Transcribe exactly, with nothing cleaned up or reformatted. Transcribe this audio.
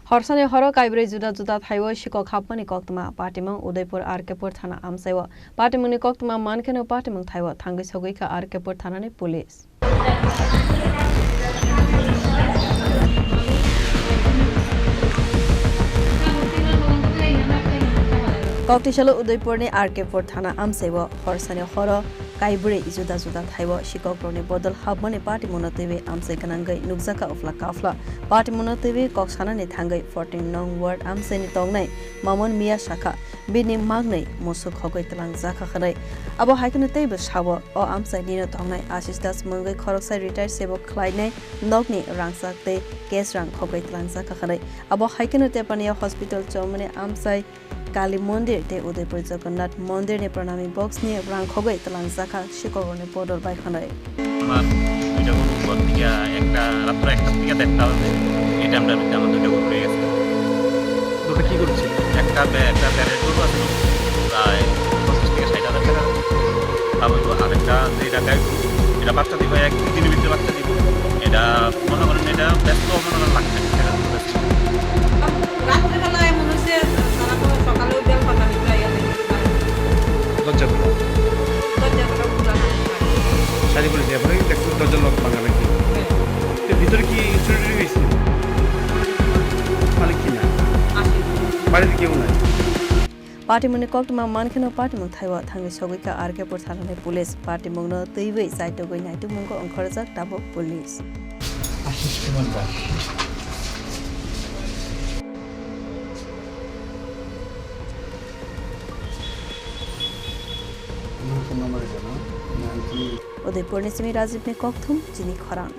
Horsani horo kaibrwi juda juda thaio sikok hapmani koktwma. Patimung Udaipur R K pur thana amchaio. Patimungni koktwma mankheno patimung thaio thangwi sogwi kha R K pur thanani police. Koktisalo Udaipurni R K pur thana amchaio horsani horo kaibrwi juda juda thaio sikokrokni bodol hapmani patimungno twiwi amchai gwnangwi nukjakha uphla kaphla. Patimungno twiwi kok sanani thangwi fourteen nong ward amchaini tongnai Mamon Miya sakha, bini magnwi musuk khogwi twlangjakha hwnwi. Abo hai kheno teibo sao, o amchai nino tongnai Ashish Das mungwi khoroksa retired sebok khlainai nokni rangchak tei cash rang khogwi twlangjakha hwnwi. Abo hai kheno Tepania hospital chomani amchai Kali Mondir tei Udaipur Jagannath Mondir ni pranami box ni rang khogwi twlangjakha sikokrokni bodol bai hwnwi. আমার দুইটা গরু ঘর থেকে একটা রাত্রে একটা থেকে দেড়টা বাজে, এই টাইমটার ভিতরে আমার দুইটা গরু রয়ে গেছে। দুটো কি করেছিল? একটা বে-, একটা প্যারেন্ট গরু আছে, প্রায় পঞ্চাশ থেকে ষাট হাজার টাকা দাম হইব। আর একটা যে এটা গাই গরু, এটা বাচ্চা দিব, এক দুই দিনের ভিতরে বাচ্চা দিব। এটা মনে করেন, এটা ব্যস্ত মনে করেন লাখ ষাট টাকা। রাত্রিবেলায় মনে হচ্ছে তারা তো সকালেও বেল পাতা নিতে আইয়া দেখি। দরজা খোলা। দরজা খোলা, খোলা নাই। শাড়ি পরেছে, এবারে দেখছি দরজা লক ভাঙা নাকি? হ্যাঁ। তো ভিতরে কি চুরি টুরি হয়েছে? মালিক কি না? আসে। বাড়িতে কেউ নাই? Patimungni koktwma mankheno patimung thaio thangwi sogwi kha R K pur thanani police. Patimungno twiwi chaitugwi naitukmungo ongkhorjak tabuk police. Ashis কুমার দাস। আমার ফোন নাম্বার এটা না, nine three. Udaipurni simi Rajibni kokthum chini khorang.